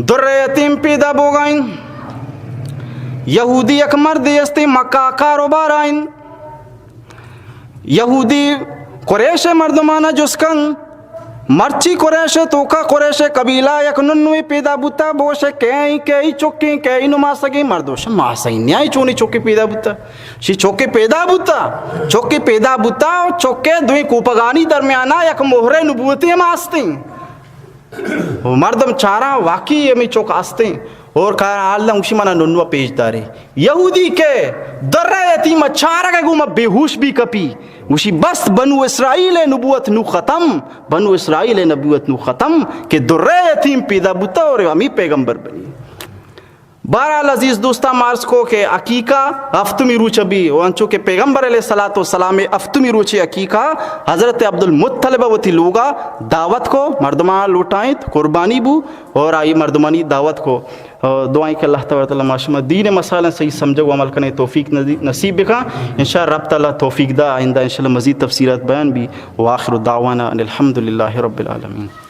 در یتیم پیدا بوگائیں۔ یہودی یک مردے استے مکہ کاروبار آئیں۔ یہودی قریش مردمانا جست کن۔ مرچی قریش توکا قریش قبیلہ یک ننوی پیدا بوتا بوشے کئی کئی چکیں کئی نماسگیں مردوش ماسیں نیائی چونی چکے پیدا بوتا۔ شی چکے پیدا بوتا، چکے پیدا بوتا و چکے دوئیں کوپگانی درمیانا یک مہر نبوتی ہم آستیں۔ و مردم چاراں واقعی ہمیں چک آستیں۔ اور کاراں حال داں گوشی منا ننوا پیش دارے۔ یہودی کہ در یتیم چارگ گو ما بے ہوش بی کپی۔ گوشی بس بنو اسرائیل نبوت نو ختم، بنو اسرائیل نبوت نو ختم کہ در یتیم پیدا بوتا اور ہمیں پیغمبر بنی۔ بہرحال عزیز دوستاں، ما عرض کو کہ عقیقہ ہفتمی روچ بی، و انچو کہ پیغمبر علیہ الصلوۃ والسلام ہفتمی روچ عقیقہ حضرت عبدالمطلب وتی لوگا دعوت کو، مردمان لوٹائیں، قربانی بو اور آئی مردمانی دعوت کو۔ اور دعائیں کہ اللہ تبارک و تعالی ما شما دین مسائل صحیح سمجھگ و عمل کرنے توفیق نصیب بکا۔ انشاءاللہ رب تعالی توفیق دا، آئندہ انشاءاللہ مزید تفصیلات بیان بی۔ وآخر دعوانا ان الحمد للہ رب العالمین۔